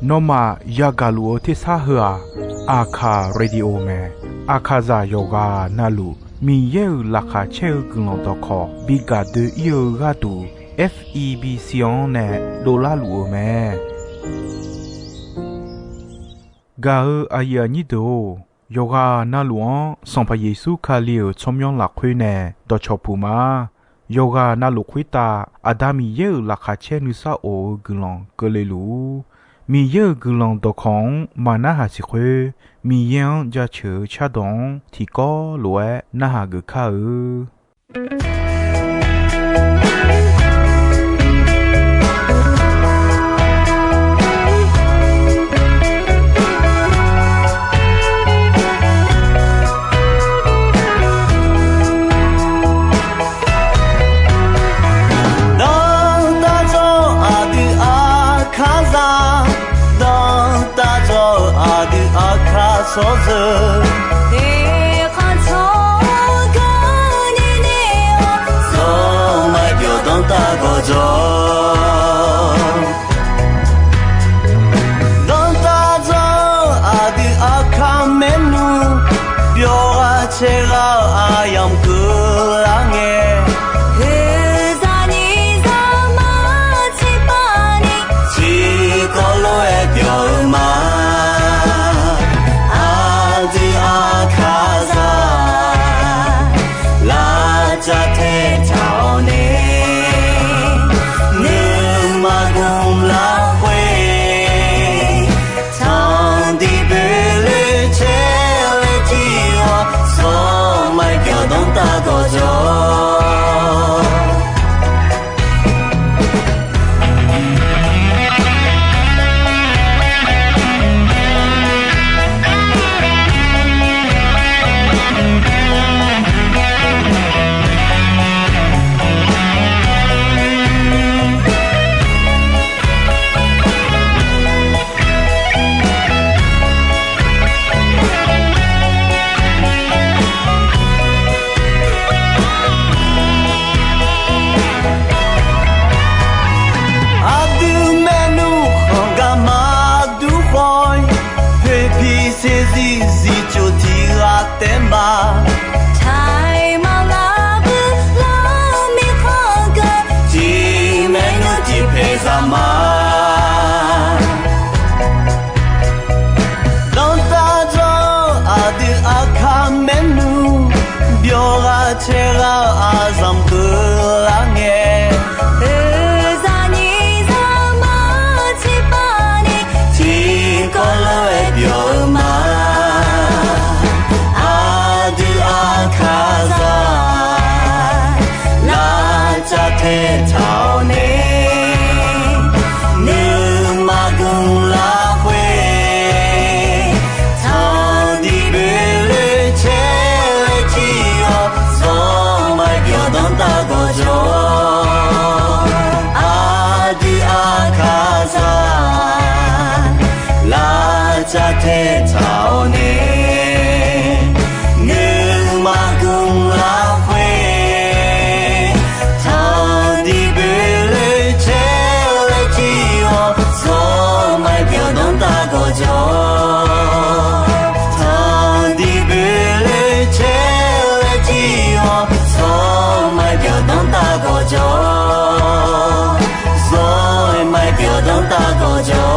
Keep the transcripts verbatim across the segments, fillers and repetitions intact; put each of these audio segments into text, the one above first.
Nawmaf yagaq luf-eu tersar heu-aq, Aqkaq Radio mae. Aqkaqzaq yawqghaq navluf Miqyaer-euq laqkhaq caer-eu guiqlanq dawqkawq bi gaq doe-ir-eu gharduq, F E B C-anr nae dovlar luf-eu mae. Gaq-eu aqyuif aqnyir deuq-or, yawqghaq navluf-anr Sanqpaq Yeqsur Kali-euq tsawrmyanr lafkhoer nae dawqcawq puq ma. Yawqghaq navluf khoertav Aqda Miqyaer-euq laqkhaq caer nuisar of-eu guiqlanq keuvle luf-ur. Miqyaer-euq guiqlanq dawqkawq-anr maqnarhaq siq khoer, Miqyaer-anr jaceuq-eu cardawq-anr tiqkawv lof-aer narhaq geuf kar-eu. Dawrtaq dzawr aqdui Aqkaqzaq, dawrtaq dzawr aqdui Aqkaq tsawrjeuq, eqkhanq tsawrganq ni nae-awr, zawr maqbyawq dawrtaq gawqjawq. Dawrtaq dzawr aqdui Aqkaq maernmr, byawq ghaq caer ghaq-eu aqyamq keuvlar ngae, oeqzaq nyiq zaqmar tiqpavni, tiqkawv lof-aer byawq-eu ma. Aqdui Aqkaqzaq, lavcav taetaq-awr nae, nuima gmq lafkhoer, tanqdiq boeqloe caer laer jir-awr, zawr maqbyawq dawrtaq gawqjawq. Aqdui maernmr khanq gar maqdur khawf-ir, poeqpiq saeqzir zifcof tiq ghaq taef ma. Taiq maqlar bui lar mirkhanq geu, tiq maernmr tiq paeq zaq ma. Dawrtaq dzawr aqdui Aqkaq maernmr, byawq ghaq caer ghaq-eu aqzanq keuvlar ngae, oeqzaq nyiq zaqmar tiqpavni, tiqkawv lof-aer byawq-eu ma. Aqdui Aqkaqzaq, lavcav taetaq-awr nae, nuima gmq lafkhoer, tanqdiq boeqloe caer laer jir-awr, zawr maqbyawq dawrtaq gawqjawq. Aqdui Aqkaqzaq, lavcav taetaq-awr nae, nuima gmq lafkhoer, tanqdiq boeqloe caer laer jir-awr, zawr maqbyawq dawrtaq gawqjawq. Tanqdiq boeqloe caer laer jir-awr, zawr maqbyawq dawrtaq gawqjawq. Zawr maqbyawq dawrtaq gawqjawq.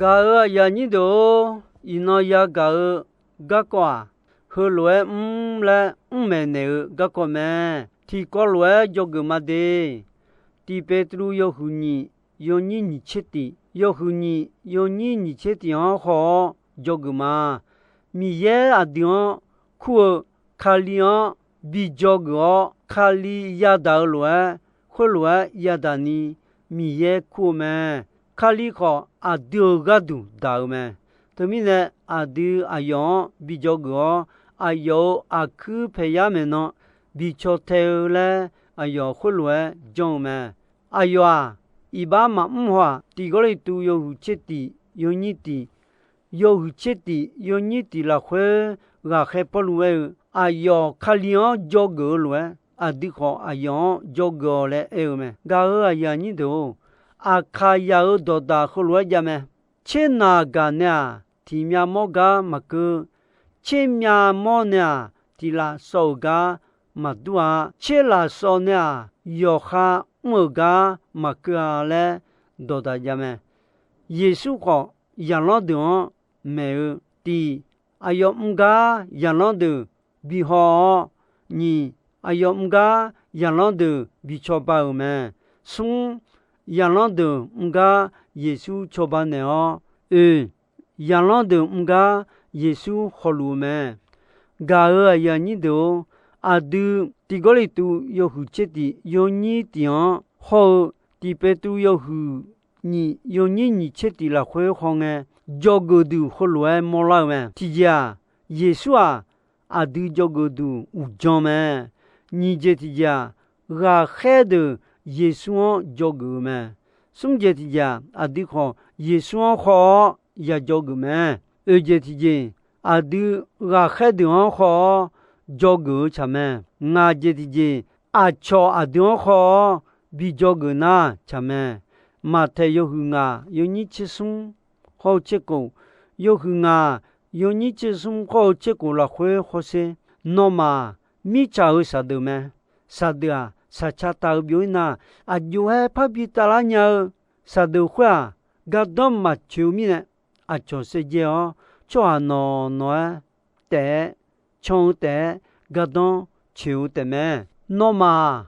Gaq-euq aqyuif aqnyir deuq-or, iqnan yagaq-eu garkawv-aq, heulof-aer mr laer mr maeqnaeq-eu garkawv mae. Tiqkawv lof-aer dzawgeuf ma de. Tiq Peqtruv yawhuiq nyiq yawnyir nyiq tser tiq, yawhuiq nyiq yawnyir nyiq tser tiq-anr haw-awr dzawgeuf ma. Miqyaer aqdui-anr kur-eu Kali-anr bi dzawgeuf-awr, Kali yadaq-eu lof-aer, khoerlof-aer yadaq ni Miqyaer kur-eu mae. Kali khawf, aqdui-euq gharduq daq-eu mae. Teumirnae, aqdui aqyawf-anr bi dzawgeuf-awr, aqyawf-euq aqkuir paeqyar maeqnan bi caw tae-eu laer, aqyawf khoerlof-aer janr-eu mae. Aqyawf-aq, iqbax maqmr haw-aq, tiq Gawrliqtu yawhuiq tser tiq yawnyir tiq, yawhuiq tser tiq yawnyir tiq lafkhoer ghaqkhaer Pawrluv aer-eu, aqyawf Kali-anr dzawgeuf-eu lof-aer, aqdui khawf aqyawf-anr dzawgeuf-awq laer aer-eu mae. Gaq-euq aqyuif aqnyir deuq-or, Aqkaqyaq-euq dawqdaq heulof-aer jav mae. Tser naq gaq nae-aq, tiq myav mawr gar maqkeuv. Tser myav mawr nae-aq, tiq laf sawv-euq gar maqdur-a. Tser laf sawv nae-aq, yawqha mr-euq gar maqkeuv-a laer dawqdaq jav mae. Yeqsur khawf, zaqlanr deuq-anr maeq-eu, tiq, aqyawf mr gar zaqlanr deuq bi haw-awr, nyiq, aqyawf mr gar zaqlanr deuq bi cawba-euq mae. Smr, zaqlanr deuq mr gar Yeqsur cawba naeq-awr, oe, zaqlanr deuq mr gar Yeqsur hawluf-eu mae. Gaq-euq aqyuif aqnyir deuq-or, aqdui tiq Gawrliqtu yawhuiq tser tiq yawnyir tiq-anr hawr-eu, tiq Peqtruv yawhuiq nyiq yawnyir nyiq tser tiq lafkhoer hawngae, dzawgeuf duq heulof-aer mawrlar-eu mae. Tiqjeq-aq, Yeqsur-aq, aqdui dzawgeuf duq uqdzan mae. Nyiq jeq tiqjeq-aq, ghaqkhaer deuq Yeqsur-anr dzawgeuf-eu mae. Smr jeq tiqjeq-aq, aqdui khawf Yeqsur-anr haw-awr ya dzawgeuf mae. Oeq jeq tiqjeq, aqdui ghaqkhaer deuq-anr haw-awr dzawgeuf-eu tsaq mae. Ngaq jeq tiqjeq, aqcawq aqdui-anr haw-awr bi dzawgeuf nar tsaq mae. Maqtaeq yawhuiq ngaq yawnyir tser smr hawr-eu tser kof, yawhuiq ngaq yawnyir tser smr hawr-eu tser kof lafkhoer hawsher, nawmaf mirtsaq-euq saqdeuq mae. Saqdeuq-aq, saqca taq-eu byov-ir nar, aqjox-aer parbi tavlar nya-eu saqdeuq khoer-aq, gardanr maqcoeq-eu mirnae, aqcawq saevdzae-awr, tsawrhaq nawq nawq-aer taef-aer, can-eu taef-aer, gardanr coeq-eu taefmae. Nawmaf-aq,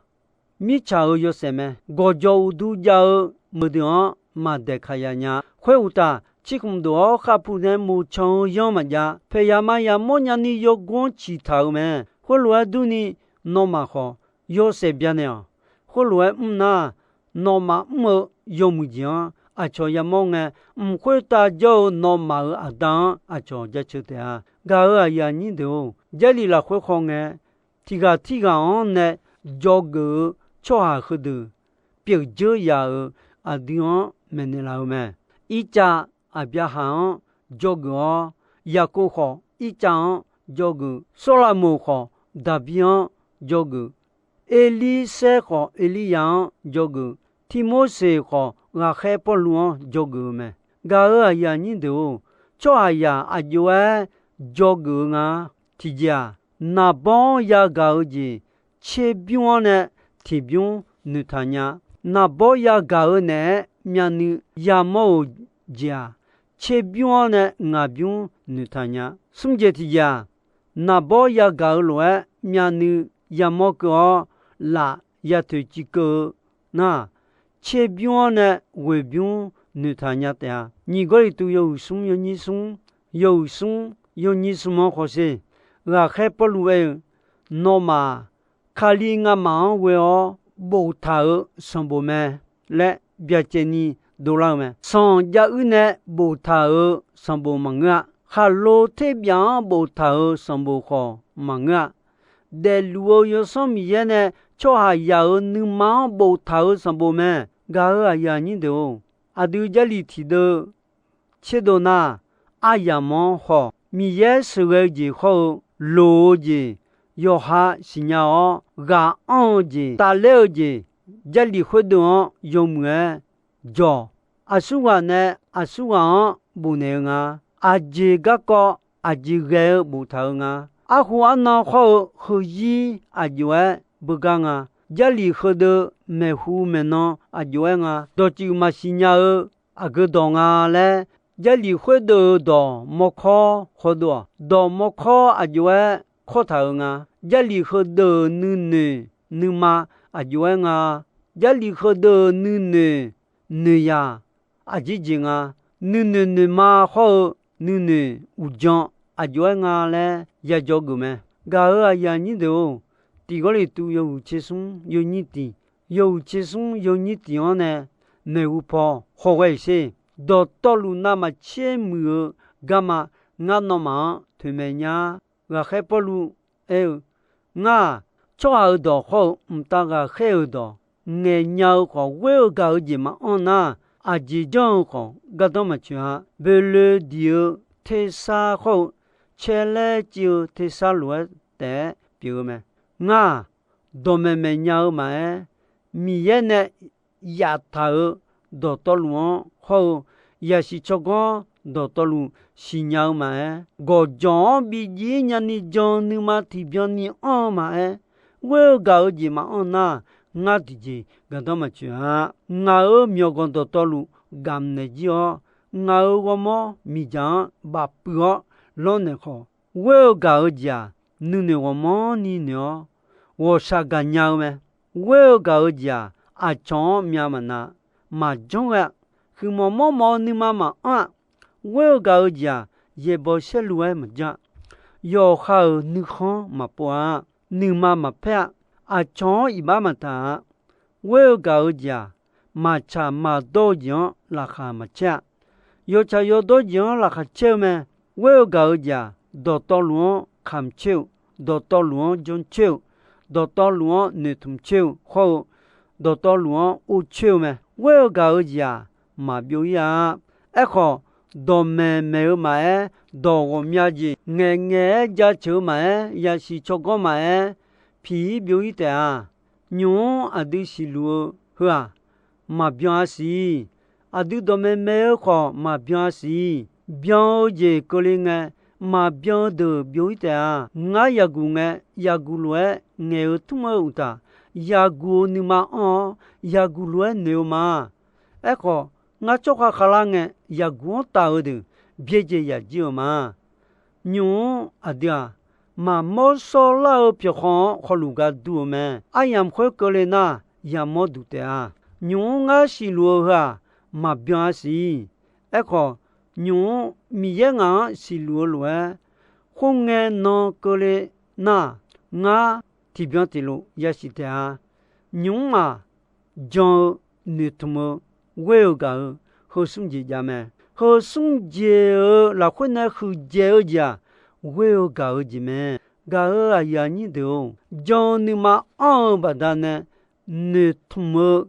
mirtsaq-euq yawshaef mae. Gawqjawq uqdu jav-eu meuqdeuq-anr maqdaeq kaqya nya. Khoeruqtaf, cirkhmq dof-awr khavpu nae moqcan-eu yanr maqjav. Paeqyaq maqyaq mawrnya ni yawgor-anr ciqtaq-euq mae. Khoerlof-aer durni, nawmaf khawf yawshaef byanaeq-awq. Khoerlof-aer mr nar, nawmaf mr-eu yawmuiq jeq-anr aqcawq yamawr ngae, mq khoertav jawr-eu nawmaf-euq Aqda-anr aqcawq jaceuq taef-a. Gaq-euq aqyuif aqnyir deuq-or, Jarlif lafkhoer hawngae, tiq ghaq tirghaq-anr nae dzawgeuf-eu tsawrhaq heudeuq pyeuf dzeur yaf-euq aqdui-anr maeqnaeq laf-eu mae. Ircav Aqbyaqhaq-anr dzawgeuf-awr, Yaqkov khawf Ircav-anr dzawgeuf, Sawrlaqmoq khawf Daqbir-anr dzawgeuf, Erlirsaer khawf Erlirya-anr dzawgeuf, Tirmorseq khawf ghaqkhaer Pawrluv-anr dzawgeuf-eu mae. Gaq-euq aqyuif aqnyir deuq-or, tsawrhaqzaq aqjox-aer dzawgeuf-eu nga. Tiqjeq-aq, naqbawr-anr yagaq-eu jeq tserbymr-anr nae tiqbymr noeqtaq nya. Naqbawr yagaq-eu naeq-aer myavnuiv yamawr-euq jeq-aq, tserbymr-anr nae ngaqbymr noeqtaq nya. Smr jeq tiqjeq-aq, naqbawr yagaq-eu lof-aer myavnuiv yamawr keuv-awr, laf yatoeq civ keuv-eu nar, tserbymr-anr nae ghoeqbymr noeqtaq nya taef-a. Nyiq Gawrliqtu yawhuiq smr yawnyir smr, yawhuiq smr yawnyir smr-anr hawsher. Ghaqkhaer Pawrluv aer-eu, Nawmaf, Kali ngamaf-anr ghoe-awr boftaq-euq sanqbof mae laer byacaevni dovlar-eu mae. Sanqjav uir nae boftaq-euq sanqbof maqngeur-a. Khaqlo terbyaf-anr boftaq-euq sanqbof khawf maqngeur-a. Daefluf-eu Yawsanr Miqyaer nae tsawrhaqzaq-euq nuima-anr boftaq-euq sanqbof mae. Gaq-euq aqyuif aqnyir deuq-or, aqdui Jarlif tiqdeuv tserdov nar, aryamq-anr haw. Miqyaer sheuqghae-eu jeq hawr-eu, loq-eu jeq, yawqha siqnya-awr ghaq anr-eu jeq, tafler-eu jeq, Jarlif khoerdeuv-anr yawmuiq-aer jawq. Aqsurghaq nae aqsurghaq-anr bofnaeq-eu nga. Aqjeq garkawv aqjeq ghae-eu boftaq-eu nga. Arhu arnan hawr-eu heuzir aqjox-aer beugar nga. Jarlif heudeuv maeqhu maeqnan aqjox-aer nga. Dawqtsuif maqsiq nya-eu aqgeu dawq nga laer, Jarlif khoerdeuv-euq dawq mawrkawr hawdov-awq. Dawq mawrkawr aqjox-aer kawrtaq-euq nga. Jarlif heudeuv-euq nuinoeq nuima aqjox-aer nga. Jarlif heudeuv-euq nuinoeq noeqyaq aqjeq jeq nga. Nuinoeq noeqma hawr-eu nuinoeq uqdzan aqjox-aer nga laer ya dzawgeuf mae. Gaq-euq aqyuif aqnyir deuq-or, Tiq Gawrliqtu yawhuiq tser smr yawnyir tiq, yawhuiq tser smr yawnyir tiq-anr nae maeqhu paw hawghae-iq sher. Dawqtawvluf navmaqtser muiq-eu garma, ngar nawmaf-anr toeqmaeq nya-ar. Ghaqkhaer Pawrluv aer-eu, Ngar-aq, tsawrhaq-euq dawq hawr-eu mqtav ghaqkhaer-euq dawq ngaeqnya-eu khawf, ghoer-eu gaq-eu jeq maqanr nar, aqjeq janr-eu khawf gardanr maqtsoeq-a. Boeqloeq diq-eu tersar hawr-eu caerlaer civ-eu tersar lof-aer taef-aer pyeuf-eu mae. Ngar-aq, dawqmaeq maeqnya-eu maqaer, Miqyaer nae yaftaq-euq dawqtawvluf-anr hawr-eu yasiq tsawrganr dawqtawvluf siqnya-eu maqaer, gawqjawq-anr bi jir nyani jan-eu nuima tiqbyan ni anr-eu maqaer, ghoer-eu gaq-eu jeq maqanr nar, ngar tiqjeq gardanr maqtsoeq-a. Ngaq-euq myawqganq dawqtawvluf gamq naeq jir-awr, ngaq-euq ghawrmawr miqdzaq-anr bafpuiv-awr lawrnaeq khawf, ghoer-eu gaq-eu jeq-aq, nuinoeq ghawqmanrni noeq-awr ghawqshaq gaqnya-eu mae. Ghoer-eu gaq-eu jeq-aq, aqcawq-anr myav maqnav, maqjanr ghae-a. Huiqmawf mawrmawf-eu nuima maqanr-a. Ghoer-eu gaq-eu jeq-aq, yaeqbawq saerlu-aer maqjanr-a. Yawqha-euq nuikhanr maqpov-a. Nuima maqpaer-a. Aqcawq-anr iqbax maqtaq-a. Ghoer-eu gaq-eu jeq-aq, maqtsaq maqdawr-eu jeq-anr laqkhaq maqcaer-a. Yawtsaq yawdawr jeq-anr laqkhaq caer-eu mae. Ghoer-eu gaq-eu jeq-aq, dawqtawvluf-anr kamq coer-eu, dawqtawvluf-anr jancoer-eu, dawqtawvluf-anr noeqtmq coer-eu hawr-eu, dawqtawvluf-anr or coer-eu mae. Ghoer-eu gaq-eu jeq-aq, maqbyov ir-a. Aerkhawf, dawqmaeq maeq-eu maqaer, dawq ghawqmya jeq ngaeqngaeq-aer jaceuq-eu maqaer, yasiq tsawrganr maqaer, piq ir byov ir taef-a. Nymq-mr aqdui siqluf-eu heu-aq, maqbyan-a siq. Aqdui dawqmaeq maeq-eu khawf maqbyan-a siq. Byan-eu jeq keuvle ngae, maqbyan-eu deuq byov ir taef-a. Ngar yaqguq ngae, yaqguq lof-aer ngaeq-eu tmr-eu uqtaf, yaqguq-eu nuima anr-awr, yaqguq lof-aer noeq-eu ma. Aerkhawf, ngar tsawrhaq khavlar ngae, yaqguq-anr taf-eu deuq byaerdzae yaq jir-eu ma. Nymq-mr aqdui-aq, maqmawr shawrlar-eu pyawqkhaw-anr hawluf gar dur-eu mae. Aryamq khoer keuvle nar, yamawr duq taef-a. Nymq-mr ngar siqluf-eu heu-aq, maqbyan-a siq. Aerkhawf, nymq-mr Miqyaer ngaq-anr siqluf-eu lof-aer, khoerngae nan keuvle nar, ngar tiqbyan tiqlof yasiq taef-a. Nymq-mr-aq, jan-eu, noeqtmq-eu, ghoer-eu gaq-eu, heu smr jeq jav mae. Heu smr jeq-euq lafkhoer nae huiqdzaeq-eu jeq-aq, ghoer-eu gaq-eu jeq mae. Gaq-euq aqyuif aqnyir deuq-or, jan-eu nuima anr-eu baqdanae noeqtmq-eu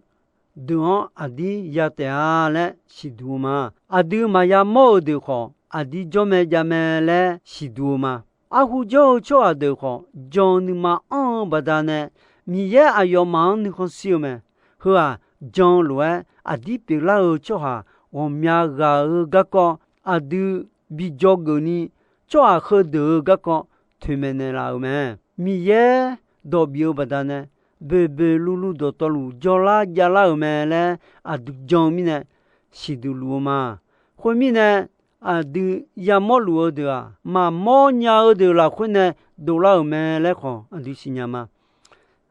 deuq-anr aqdir ya taef-a laer siqduq-eu ma. Aqdui maqya mawr-eu deuq khawf, aqdir jawr mae jav mae laer siqduq-eu ma. Arhu jawr-eu tsawrhaq deuq khawf, jan-eu nuima anr-eu baqdanae Miqyaer aqyawfmaf-anr nuikhanr shir-eu mae. Heu-aq, jan-eu lof-aer aqdir pyeuflar-eu tsawrhaq ghawqmya ghaq-eu garkawv, aqdui bi dzawgeuf ni tsawrhaq heudeuq-eu garkawv toeqmaeq naeqlaf-euq mae. Miqyaer dawq bif-eu baqdanae boeqboeq luvluv dawqtawvluf jawrlar javlar-euq mae laer aqdui jan-eu mirnae siqduq luf-eu ma. Khoermirnae, aqdui yamawr luf-eu deuq-aq, maqmawr nya-eu deuq lafkhoer nae dovlar-euq mae laer khawf aqdui siqnya ma.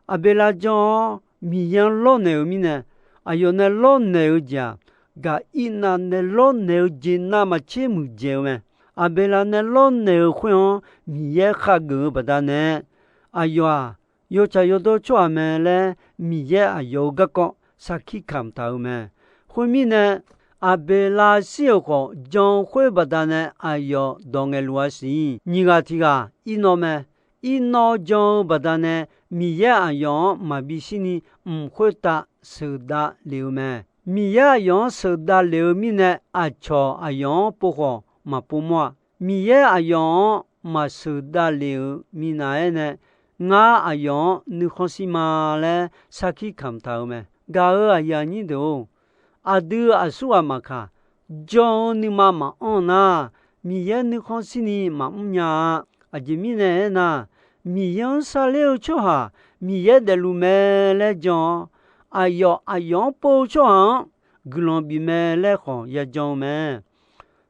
Aqbeqlav jan-awr Miqyaer-anr lawrnaeq-eu mirnae, aqyawf nae lawrnaeq-eu jeq-aq, gaq irnav nae lawrnaeq-eu jeq navmaqtser muiqdzaeq-eu mae. Aqbeqlav nae lawrnaeq-eu khoer-anr Miqyaer khageuf-eu baqdanae, aqyawf-aq, yawtsaq yawdawr tsawrhaq mae laer Miqyaer aqyawf-euq garkawv sarkir kamq taq-euq mae. Khoermirnae, Aqbeqlav shir-euq khawf, jan-eu khoer baqdanae aqyawf dawq ngaeqluf-a siq. Nyiq ghaq tiq ghaq Irnawv mae. Irnawv jan-eu baqdanae Miqyaer aqyawf-anr maqbi shirni mq khoertav sheuqdav lef-eu mae. Miqyaer aqyawf-anr sheuqdav lef-eu mirnae, aqcawq aqyawf-anr pov khawf maqpov mawr-a. Miqyaer aqyawf-anr maqsheuqdav lef-euq minav-aer nae, ngar aqyawf-anr nuikhanr shir ma laer sarkir kamq taq-euq mae. Gaq-euq aqyuif aqnyir deuq-or, aqdui aqsurghaq maqkaq, jan-eu nuima maqanr nar, Miqyaer nuikhanr shirni maqmr nya-a. Aqjeq mirnae aernar, Miqyaer-anr sarler-eu tsawrhaq Miqyaer daefluf mae laer jan-awr, aqyawf aqyawf-anr pov-eu tsawrhaq-anr guiqlanq bif mae laer khawf ya jan-eu mae.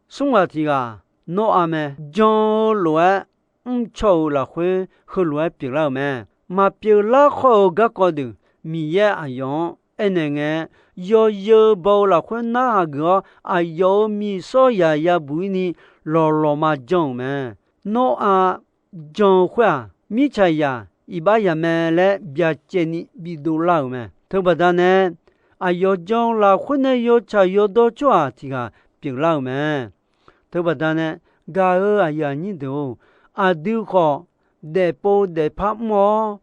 Smr ghaq tiq ghaq Noraq mae. Jan-eu lof-aer mrcaw-euq lafkhoer heulof-aer pyeuflar-euq mae. Maqpyeuf lar khawr-eu garkawv deuq Miqyaer aqyawf-anr aernaeq ngae, yawzeu baw-eu lafkhoer narhaq geuf-awr, aqyawf-euq miqsawr yaq yabuq ir ni lawqlawqma jan-euq mae. Noraq jan-eu khoer-aq, mirtsaqzaq iqbax yaq mae laer byacaevni bidov lar-euq mae. Teubaqda nae, aqyawf jan-eu lafkhoer nae yawtsaq yawdawr tsawrhaq tiq ghaq pyeuflar-euq mae. Teubaqda nae, gaq-euq aqyuif aqnyir deuq-or, aqdui khawf daefpov daefpar mr-awr,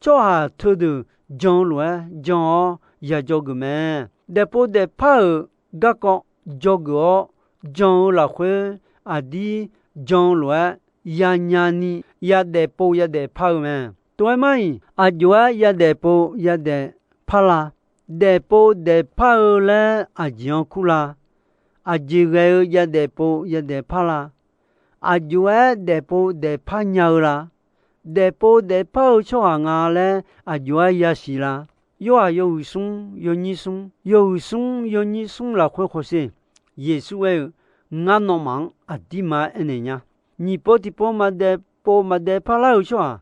tsawrhaq teudeuq jan-eu lof-aer jan-awr ya dzawgeuf mae. Daefpov daefpar-euq garkawv dzawgeuf-awr jan-eu lafkhoer, aqdir jan-eu lof-aer yanya ni ya daefpov ya daefpar-eu mae. Tov-aer mar-iq, aqjox-aer ya daefpov ya daefpar la? Daefpov daefpar-eu laer aqjeq-anr kur la? Aqjeq ghae-eu ya daefpov ya daefpar la? Aqjox-aer daefpov daefpar nya-eu la? Daefpov daefpar-eu tsawrhaq nga laer aqjox-aer yasiq la? Yorhaq yawhuiq smr yawnyir smr, yawhuiq smr yawnyir smr lafkhoer hawsher. Yeqsur aer-eu, Ngar nawmaf-anr aqdirma-aer aernaeq nya. Nyiq pov tiqpov maqdaefpov maqdaefpar lar-eu tsawrhaq,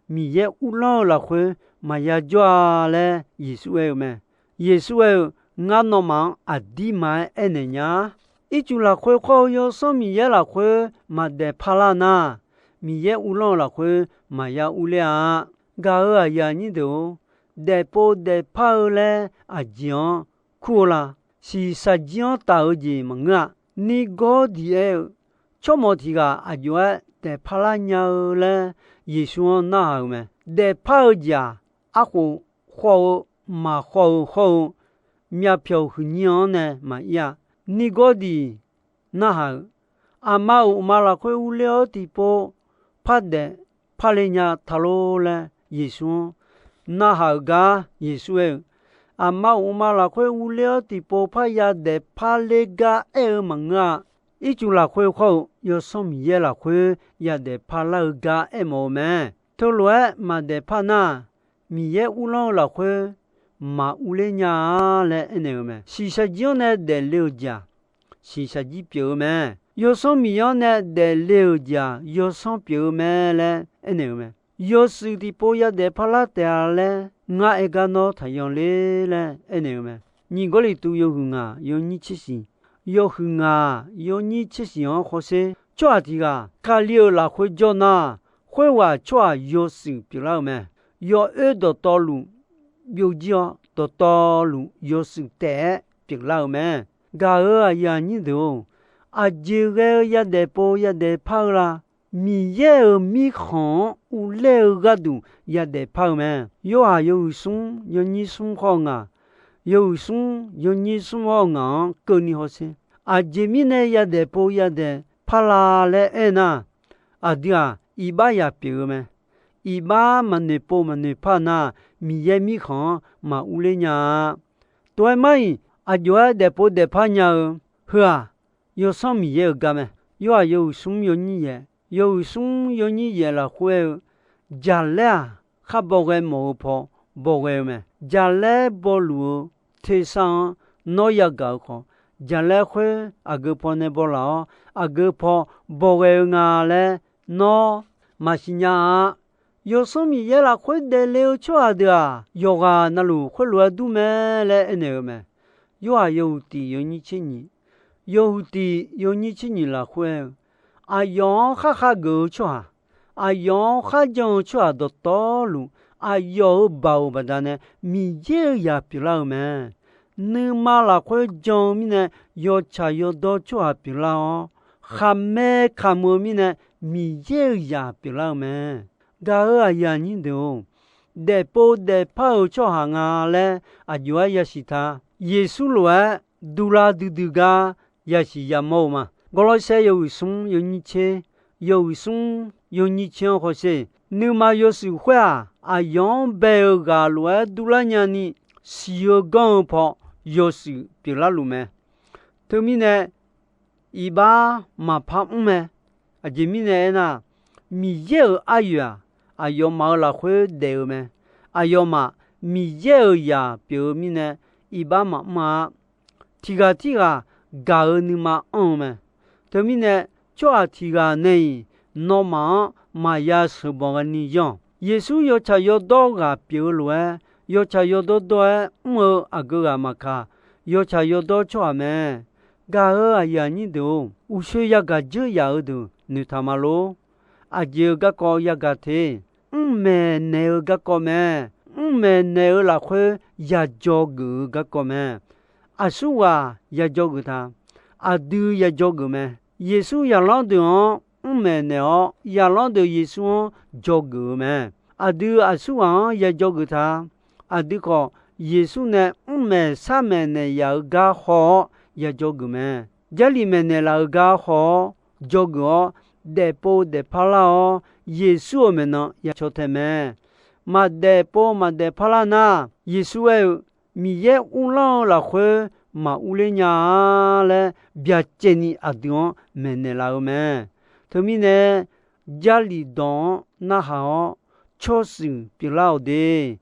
Miqyaer uvlanr-eu lafkhoer maqya jawr-a laer Yeqsur aer-eu mae. Yeqsur aer-eu, Ngar nawmaf-anr aqdirma-aer aernaeq nya. Ircuf lafkhoer khawr-eu Yawsanr Miqyaer lafkhoer maqdaefpar lar nar, Miqyaer uvlanr-eu lafkhoer maqya urler-a. Gaq-euq aqyuif aqnyir deuq-or, daefpov daefpar-eu laer aqjeq-anr kur-eu la? Shiqshaq jir-anr taf-eu jeq maqngeur-a. Nirgawrdiq aer-eu, tsawrmawq tiq ghaq aqjox-aer daefpar lar nya-eu laer Yeqsur-anr narhaq-euq mae. Daefpar-eu jeq-aq, arkhof khawv-eu, maqkhawv-eu hawr-eu, myavpyawq huiqnyir-anr nae maqir-a. Nirgawrdiq narhaq-euq, Aqma uqma lafkhoer urler-awr tiqpov par daefpar le nya ta lor laer Yeqsur-anr narhaq-euq gar Yeqsur aer-eu, Aqma uqma lafkhoer urler-awr tiqpov parya daefpar ler gar aer-eu maqngeur-a. Ircuf lafkhoer khawr-eu Yawsanr Miqyaer lafkhoer ya daefpar lar-eu gar aermawf-eu mae. Teulof-aer maqdaefpar nar, Miqyaer uvlanr-eu lafkhoer maqurler nya-a laer aernaeq-eu mae. Shiqshaq jir-anr nae daefle-euq jeq-aq, shiqshaq jir pyeuf-eu mae. Yawsanr Miqyaer-anr nae daefle-euq jeq-aq, yawsanr pyeuf-eu mae laer aernaeq-eu mae. Yawshuif tiqpov ya daefpar lar taef-a laer ngar aer gar nawr taqyan ler laer aernaeq-eu mae. Nyiq Gawrliqtu yawhuiq ngaq yawnyir tser shiq, yawhuiq ngaq yawnyir tser shiq-anr hawsher. Tsawrhaq tiq ghaq Kali-euq lafkhoer jawr nar, khoerghaq tsawrhaq yawshuif pyeuflar-euq mae. Yawoer dawqtawvluf byovjir-awr, dawqtawvluf yawshuif taef-aer pyeuflar-euq mae. Gaq-euq aqyuif aqnyir deuq-or, aqjeq ghae-eu ya daefpov ya daefpar-eu la? Miqyaer-euq mirkhanq-anr uvler-eu gharduq ya daefpar-eu mae. Yorhaq yawhuiq smr yawnyir smr khawr-eu ngaq, yawhuiq smr yawnyir smr hawr-eu ngaq-anr keuvni hawsher. Aqjeq mirnae ya daefpov ya daefpar la laer aernar, aqdui-aq iqbax yaq pyeuf-eu mae. Iqbax maqnoeq pov maqnoeq par nar, Miqyaer mirkhanq-anr maqur ler nya-a. Tov-aer mar-iq, aqjox-aer daefpov daefpar nya-eu heu-aq, Yawsanr Miqyaer-euq gar mae. Yorhaq yawhuiq smr yawnyir yaef, yawhuiq smr yawnyir yaef lafkhoer aer-eu, Jaqlaer-aq, khar bawghae mawf-eu paw bawghae-eu mae. Jaqlaer bawluf-eu tersar-anr nawr yagaq-eu khawf, jaqlaer khoer aqgeu paw nae bawlaf-awr, aqgeu paw bawghae-eu nga laer nawr maqsiq nya-a. Yawsanr Miqyaer lafkhoer daefle-eu tsawrhaq deuq-aq, yawqghaq navluf khoerlof-aer dur mae laer aernaeq-eu mae. Yorhaq yawhuiq tiq yawnyir tser nyiq, yawhuiq tiq yawnyir tser nyiq lafkhoer aer-eu, aqyawf-anr khar khageuf-eu tsawrhaq, aqyawf-anr kharjan-eu tsawrhaq dawqtawvluf, aqyawf-euq baoq baqdanae Miqyaer-euq zaq pyeuflar-eu mae. Nuima lafkhoer jan-eu mirnae yawtsaq yawdawr tsawrhaq pyeuflar-awr, khaqmae kamq-eu mirnae Miqyaer-euq zaq pyeuflar-eu mae. Gaq-euq aqyuif aqnyir deuq-or, daefpov daefpar-eu tsawrhaq nga laer aqjox-aer yasiq ta. Yeqsur lof-aer durlar duidui gar yasiq yamawr-eu ma. Gawrlawrsaer yawhuiq smr yawnyir tser, yawhuiq smr yawnyir tser-anr hawsher. Nuima yawshuif khoer-aq, aqyawf-anr bae-eu ghaq lof-aer durlar nyani, siq-eu ganr-eu paw yawshuif pyeuflar luf mae. Teumirnae, iqbax maqpar mr mae. Aqjeq mirnae aernar, Miqyaer-euq aryoeq-aq, aqyawfmaf-euq lafkhoer daef-eu mae. Aqyawfmaf Miqyaer-euq zaq pyeuf-eu mirnae, iqbax maqmr-a. Tiq ghaq tirghaq gaq-eu nuima anr-eu mae. Teumirnae, tsawrhaq tiq ghaq nae-iq nawmaf-anr maqya sheuqbanq ghaeni yanr-awq. Yeqsur yawtsaq yawdawr ghaq pyeuf-eu lof-aer, yawtsaq yawdawr dawr-aer mr-eu aqgeu ghaq maqkaq, yawtsaq yawdawr tsawrhaq mae. Gaq-euq aqyuif aqnyir deuq-or, uqshoe yagaq dzeur yaf-eu deuq noeqtaq ma lor. Aqjeq-euq garkawv yagaq te. Mrmaeq naeq-eu garkawv mae. Mrmaeq naeq-eu lafkhoer yajawr geuf-eu garkawv mae. Aqsurghaq yajawr geuf ta. Aqdui yajawr geuf mae. Yeqsur zaqlanr deuq-anr mr maeqnaeq-awr, zaqlanr deuq Yeqsur-anr dzawgeuf-eu mae. Aqdui aqsurghaq-anr ya dzawgeuf ta. Aqdui khawf, Yeqsur nae mr maeq shar maeqnaeq yaf-eu gar haw-awr ya dzawgeuf mae. Jarlif maeqnaeq laf-eu gar haw-awr dzawgeuf-awr, daefpov daefpar lar-awr, Yeqsur-euq maeqnan ya caw tae mae. Maqdaefpov maqdaefpar lar nar, Yeqsur aer-eu, Miqyaer uvlanr-eu lafkhoer maqurler nya-a laer byacaevni aqdui-anr maeqnaeq laf-eu mae. Teumirnae, Jarlif dawq-anr narhaq-awr, tsawrshuif pyeuflar-awq de.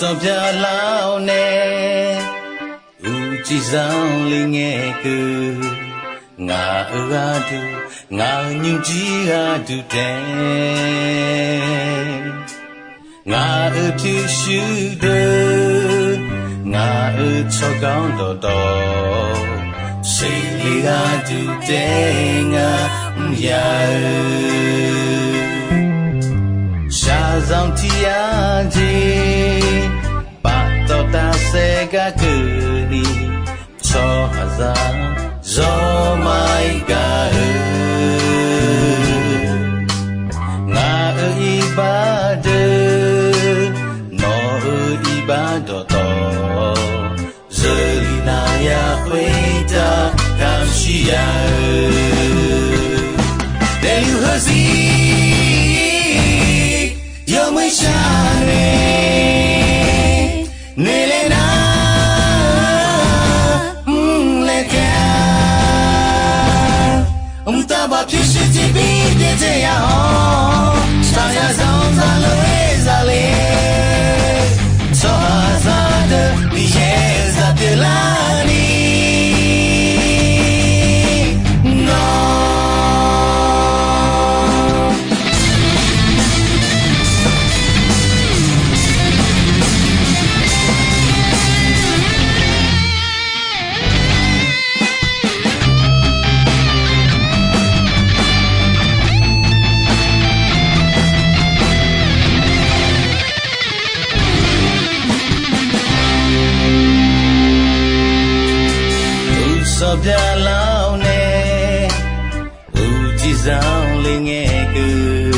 Sanqpaq Lar-awr nae, uqcif zanqler ngae keuv, ngaq-euq gharduq, ngaq-euq nymrjir gharduq taef, ngaq-euq pyurshuir deuq, ngaq-euq tsawrganr dawqtawv, seqle gharduq taef ngar mr ya-eu. Shaqzanq tiq yar jeq, paftawf tafsaef gar keuvni, tsawrhaqzaq zawr maqir gaq-eu. Ngaq-euq iqbax deuq, nawq-euq iqbax dawqtawv, zeurlif nav ya khoertav kamq shir ya-eu. Daefluf heuzir yawmuiq shar nae, noeqlaer nar mrlaer taef-a. Mqtav baf pyurshuir tiqbir byaerdzae ya-awr, shaqzanq zanq zaqlof-aer zaqle, tsawrhaqzaq deuq Miqyaer-euq zaq pyeuflarni nawr Uqsanq byaqlar-awr nae, uqcif zanqler ngae keuv,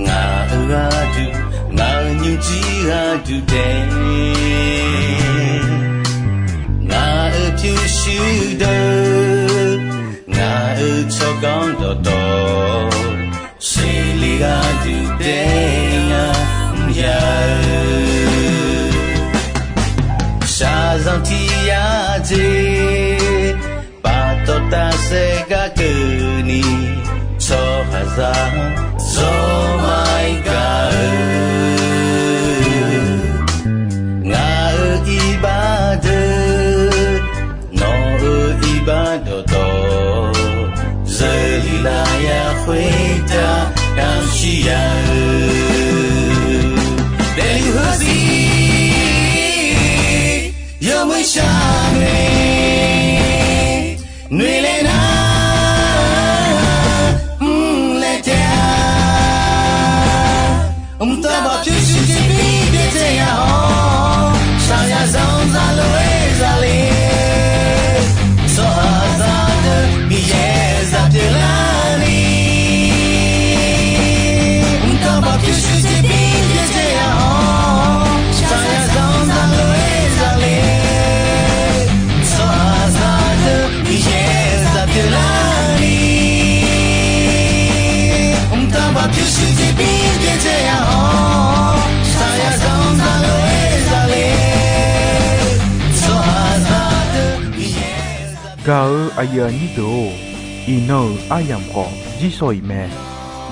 ngaq-euq gharduq, ngaq-euq nymrjir gharduq taef, ngaq-euq pyurshuir deuq, ngaq-euq tsawrganr dawqtawv, seqle gharduq taef ngar mr ya-eu. Shaqzanq tiq yar jeq, paftawf tafsaef gar keuvni, tsawrhaqzaq zawr maqir gaq-eu. Ngaq-euq iqbax deuq, nawq-euq iqbax dawqtawv, zeurlif nav ya khoertav kamq shir ya-eu. Daefluf heuzir yawmuiq shar nae, noeqlaer nar mrlaer taef-a. Mqtav baf pyurshuir tiqbir byaerdzae ya-awr, shaqzanq zaqlof-aer zaqle, tsawrhaqzaq deuq Miqyaer-euq zaq pyeuflarni mqtav baf pyurshuir tiqbir byaerdzae ya-awr, shaqzanq zaqlof-aer zaqle, tsawrhaqzaq deuq Miqyaer-euq zaq pyeuflarni mqtav baf pyurshuir tiqbir byaerdzae ya-awr, shaqzanq zaqlof-aer zaqle, tsawrhaqzaq deuq Miqyaer-euq zaq. Gaq-eu aqyuif aqnyir deuq-or, iqnan-euq aryamq khawf jirsawq iq mae.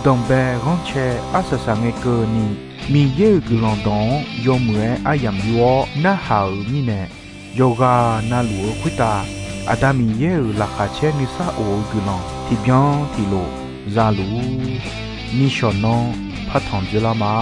Danqbae ghanrcae arsaq saq ngae keuvni, Miqyaer-euq guiqlanq dawq-anr yawmuiq-aer aryamq yur-awr narhaq-euq mirnae, yawqghaq navluf-eu khoertav Aqda Miqyaer-euq laqkhaq caer nuisar of-eu guiqlanq tiqbyan tiqlof za luf-ur. Nishawq nan partanq dzeurlar ma.